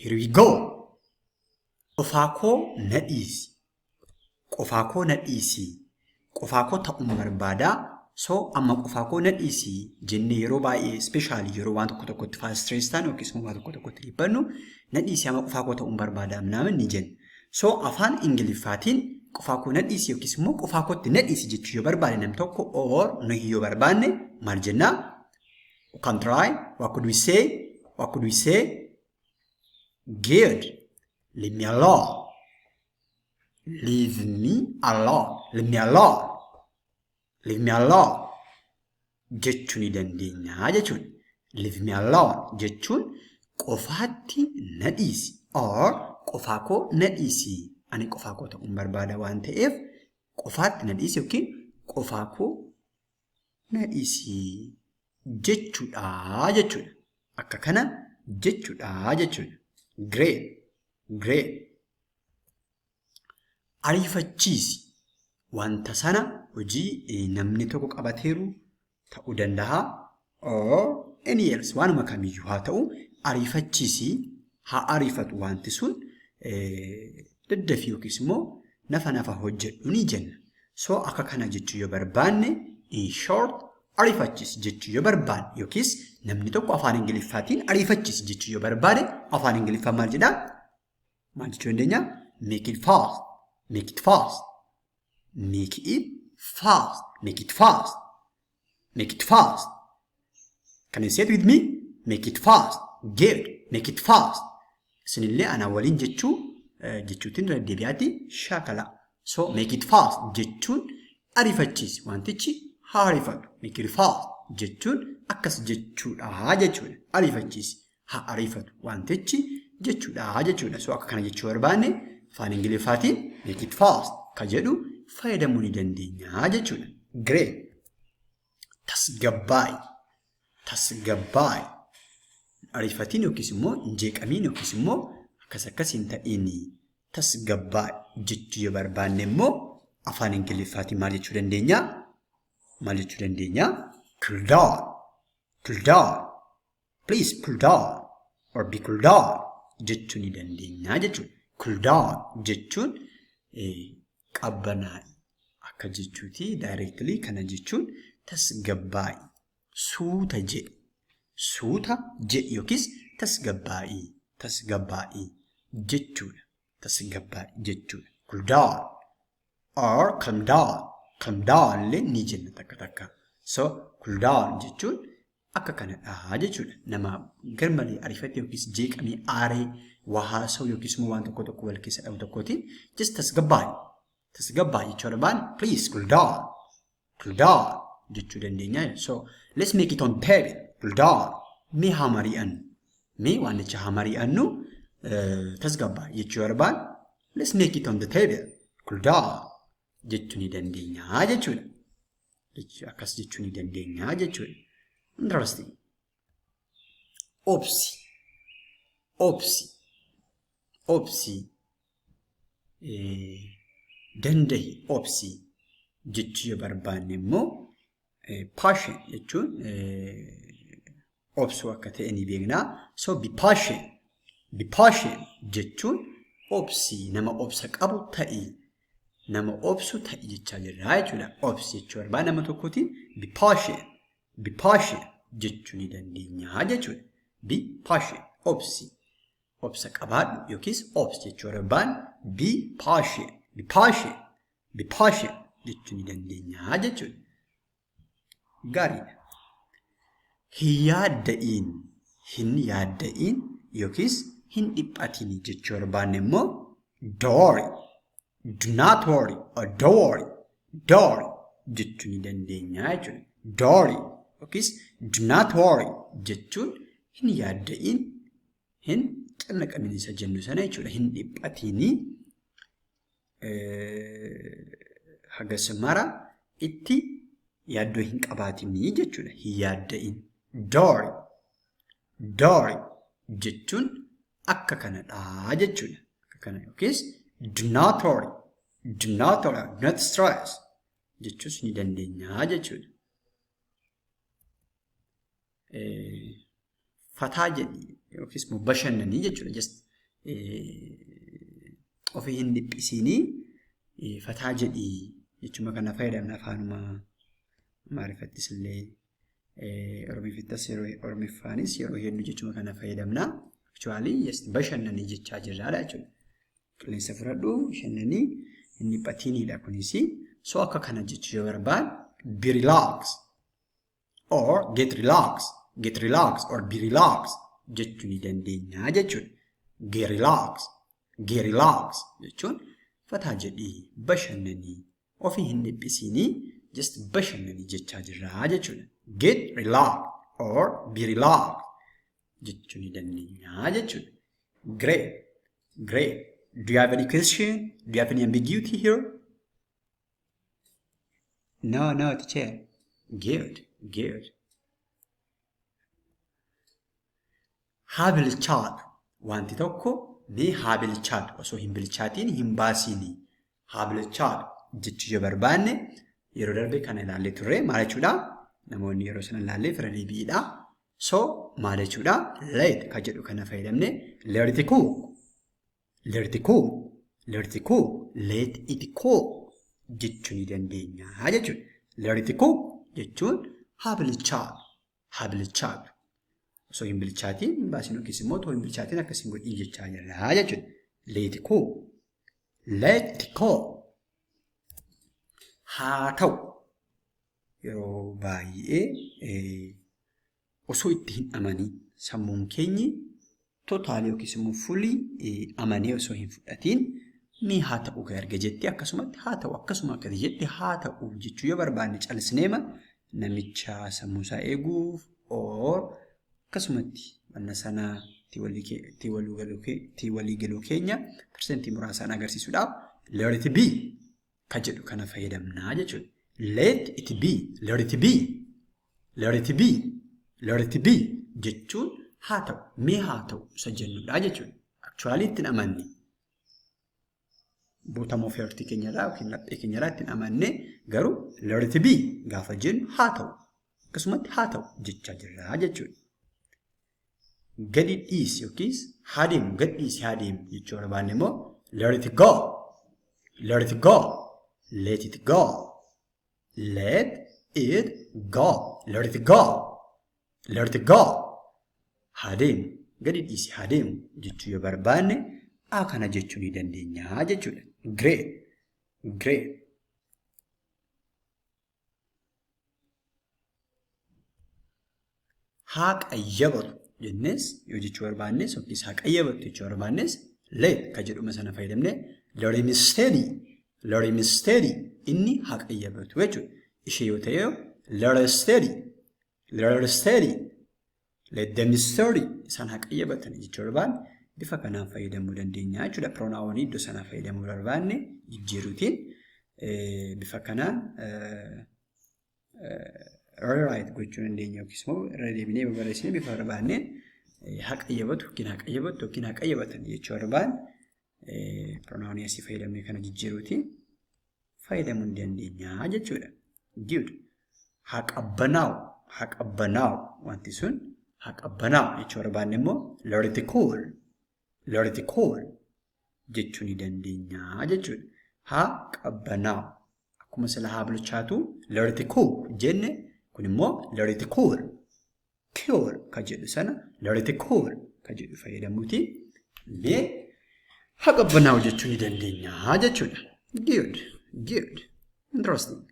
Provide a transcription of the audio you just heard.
Here we go. Qofaa koo na dhiisi. Qofaa koo na dhiisi. Qofaa koo ta'uun barbaada. So amma qofaa koo na dhiisi jennee yeroo baay'ee, especially yeroo waan tokko tokkotti faa stress taanu yookiis immoo waan tokko tokkotti dhiphannu, na dhiisi, amma qofaa koo ta'uun barbaada minaamin ni jenna. So afaan Ingiliffaatiin qofaa koo na dhiisi yookiis immoo qofaa kootti na dhiisi jechuu yoo barbaade nam tokko or nuyi yoo barbaanne maal jennaa? We can try. What could we say? What could we say? Good. Leave me alone. Leave me alone. Leave me alone. Leave me alone jechuu ni dandeenya jechuudha. Leave me alone jechuun qofaatti na dhiisi or qofaa koo na dhiisi. Ani qofaa koo ta'uun barbaada waan ta'eef qofaatti na dhiisi yookiin qofaa koo na dhiisi jechuudha jechuudha. Akka kana jechuudha jechuudha. Great. Great. Ariifachiisi. Wanta sana hojii namni tokko qabateeru ta'uu danda'a or any else, waanuma kamiyyuu haa ta'u, ariifachiisi, haa ariifatu wanti sun, daddafii yookiis immoo nafa nafa hojjedhu ni jenna. So akka kana jechuu yoo barbaanne, in short, ariifachiisi jechuu yoo barbaanne yookiis namni tokko afaan Ingiliffaatiin ariifachiisi jechuu yoo barbaade afaan Ingiliffaa maal jedhaa? Maal jechuu dandeenya? Make it fast. Make it fast. Make it fast. Make it fast. Make it fast. Can you say it with me? Make it fast. Good. Make it fast. Isinillee ana waliin jechuu jechuutiin irra deebi'aatti shaakala. So make it fast jechuun ariifachiisi. Wantichi haa ariifatu. Make it fast jechuun akkas jechuudha jechuudha. Ariifachiisi. Haa ariifatu wantichi jechuudha jechuudha. So akka kana jechuu barbaanne afaan Ingiliffaatiin make it fast ka jedhu fayyadamuu ni dandeenya jechuudha. Great. Tasgabbaa'i. Tasgabbaa'i. Ariifatiin yookiis immoo hin jeeqamiin yookiis immoo akkas akkas hin ta'iin, tasgabbaa'i jechuu yoo barbaanne immoo afaan Ingiliffaatiin maal jechuu dandeenya? Maal jechuu dandeenya? Cool down. Cool down. Please cool down or be cool down jechuu ni dandeenya jechuudha. Cool down jechuun qabbanaa'i akka jechuuti directly. Kana jechuun tasgabbaa'i. Suuta jedhi. Suuta jedhi yookiis tasgabbaa'i. Tasgabbaa'i jechuudha. Tasgabbaa'i jechuudha. Cool down or calm down. Calm down illee ni jenna takka takka. So cool down jechuun akka kanadha jechuudha. Nama garmalee ariifate yookiis jeeqamee aaree waa haasa'u yookiis immoo waan tokko tokko wal keessa dhabu tokkootiin just tasgabbaa'i. Tasgabbaa'i jechuu barbaanne please cool down. Cool down jechuu dandeenya. So let's make it on table. Cool down. Mee haa mari'annu. Mee waanticha haa mari'annu, tasgabbaa'i jechuu barbaanne let's make it on the table. Cool down jechuu ni dandeenya jechuudha. Akkas jechuu ni dandeenya jechuudha. Interesting. Obsi. Obsi. Obsi. Dandahi, obsi jechuu yoo barbaanne immoo patient jechuun obsuu akka ta'e ni beekna. So be patient. Be patient jechuun obsi, nama obsa qabu ta'i. Nama obsu ta'i jechaa jirra jechuudha. Obsi jechuu barbaada nama tokkootiin be patient. Be patient jechuu ni dandeenya jechuudha. Be patient. Obsi. Obsa qabaadhu yookiis obsi jechuu barbaanne be patient. Be patient. Be patient jechuu ni dandeenya jechuudha. Gaariidha. Hin yaadda'iin. Hin yaadda'iin yookiis hin dhiphatiin jechuu barbaanne immoo don't worry. Do not worry or don't worry. Don't worry jechuu ni dandeenya jechuudha. Don't worry yookiis do not worry jechuun hin yaadda'iin, hin cannaqamin isa jennu sana jechuudha. Hin dhiphatinii, hagas mara itti yaaddoo hin qabaatinii jechuudha. Hin yaadda'in. Don't worry. Don't worry jechuun akka kanadha jechuudha. Akka kana yookiis do not worry. Do not worry. Do not stress jechuus ni dandeenya jechuudha. Fataa jedhi yookiis immoo bashannanii jechuudha. Just Ofii hin dhiphisiinii, fataa jedhii jechuma kana fayyadamna afaanuma Amaariffattis illee Oromiffittas yeroo Oromiffaanis yeroo hedduu jechuma kana fayyadamna. Actually, yes, bashannanii jechaa jirraadha jechuudha. Qilleensa fudhadhu, bashannanii, hin dhiphatiinidha kunis. So akka kana jechuu yoo barbaad, be relax or get relax, get relax or be relax jechuu ni dandeenya jechuudha. Get relax, get relax jechuun fataa jedhii, bashannanii, ofii hin dhiphisiinii, just bashannanii jechaa jirraa jechuudha. Get relax or be relax jechuu ni dandeenya jechuudha. Great, great. Do you have any question? Do you have any ambiguity here? No, no, teacher. Good, good. Haa bilchaatu. Wanti tokko mee haa bilchaatu, osoo hin bilchaatiin hin baasiini. Haa bilchaatu jechuu yoo barbaanne, yeroo darbe kana ilaallee turre. Maal jechuudha? Namoonni yeroo sana ilaallee fira deebi'idha. So maal jechuudha? Let ka jedhu kana fayyadamne, let it cook. Let it cook. Let it cook. Let it cook jechuu ni dandeenya jechuudha. Let it cook jechuun haa bilchaatu. Haa bilchaatu. Osoo hin bilchaatiin hin baasin yookiis immoo otoo hin bilchaatiin akkas hin godhin jechaa jirra jechuudha. Let it cook. Let it cook. Haa ta'u. Yeroo baay'ee osoo itti hin amanii, sammuun keenyi totally yookiis immoo fully amanee osoo hin fudhatiin, ni haa ta'u erga jettee, akkasumatti haa ta'u, akkasuma akkati jette haa ta'u jechuu yoo barbaanne, callisneema namicha sammuu isaa eeguuf or akkasumatti wanna sana itti walii galuu keenya persentii muraasaan agarsiisuudhaaf let it be ka jedhu kana fayyadamnaa jechuudha. Let it be, let it be, let it be, let it be jechuun haa ta'u, mee haa ta'u isa jennudha jechuudha. Actually ittiin amanne. Bottom of heart keenyarraa yookiin laphee keenyarraa ittiin amanne, garuu let it be gaafa jennu haa ta'u, akkasumatti haa ta'u jechaa jirra jechuudha. Gadi dhiisi yookiis haa deemu, gadi dhiisi haa deemu jechuu barbaanne immoo, let it go, let it go, let it go, let it go, let it go, let it go. Haa deemu, gadi dhiisi haa deemu jechuu yoo barbaanne, a kana jechuu ni dandeenya jechuudha. Great, great. Haa qayyabatu jennees yoo jechuu barbaannes yookiis haa qayyabatu jechuu barbaannes, let ka jedhuma sana fayyadamne, let him study, let him study, inni haa qayyabatu jechuudha. Ishee yoo ta'e, let her study, let her study, let them study, isaan haa qayyabatan jechuu barbaanne bifa kanaan fayyadamuu dandeenya jechuudha. Pronounii iddoo sanaa fayyadamuu barbaanne jijjiiruutiin bifa kanaan rewrite gochuu dandeenya yookiis immoo irra deebinee barreessinee bifa barbaanneen haa qayyabatu yookiin haa qayyabattu yookiin haa qayyabatan jechuu barbaanne, pronounii asii fayyadamne kana jijjiiruutiin fayyadamuu ni dandeenya jechuudha. Good. Haa qabbanaa'u, haa qabbanaa'u, wanti sun haa qabbanaa'u jechuu barbaanne immoo, let it cool, let it cool jechuu ni dandeenya jechuudha. Haa qabbanaa'u. Akkuma sila haa bilchaatu let it cook jenne, kun immoo let it cool. Cool ka jedhu sana let it cool ka jedhu fayyadamuuti mee haa qabbanaa'u jechuu ni dandeenya jechuudha. Good, good, interesting.